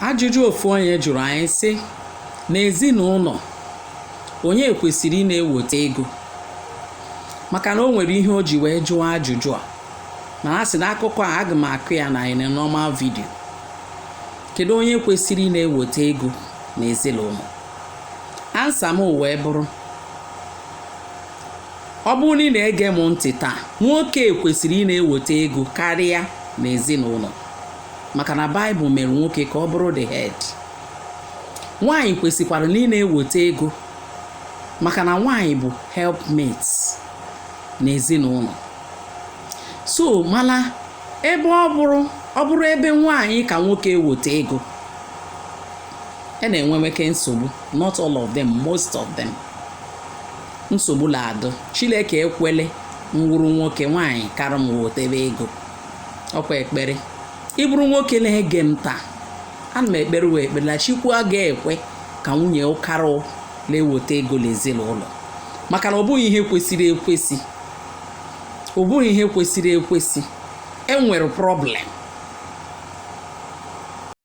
Ajụjụ ofu onye jụrụ anyị sị, n'ezinụlọ, onye kwesịrị ị na-eweta ego? Maka na o nwere ihe o ji wee jụọ ajụjụ a, mana a sị na akụkọ a aga m akụ ya na in a normal video. Kedu onye kwesịrị ị na-eweta ego n'ezinụlọ? Answer m wee bụrụ, ọ bụrụ na ị na-ege m ntị taa, nwoke kwesịrị ị na-eweta ego karịa n'ezinụlọ, maka na Baịbụl mere nwoke ka ọ bụrụ the head. Nwaanyị kwesịkwara na ị na-eweta ego, maka na nwaanyị bụ helpmate n'ezinụlọ. So mana ebe ọ bụrụ ebe nwaanyị ka nwoke eweta ego, e na-enweweke nsogbu. Not all of them, most of them, nsogbu na-adụ. Chineke ekwele nwụrụ nwoke nwaanyị kara m wetebe ego. Ọkwa ekpere ịbụrụ nwoke na-ege m taa, ana m ekpere wee ekpere na Chukwu agaghị ekwe ka nwunye ụkarụ na-eweta ego n'ezinụlọ, maka na ọ bụghị ihe kwesịrị ekwesị, ọ bụghị ihe kwesịrị ekwesị. Enwere problem.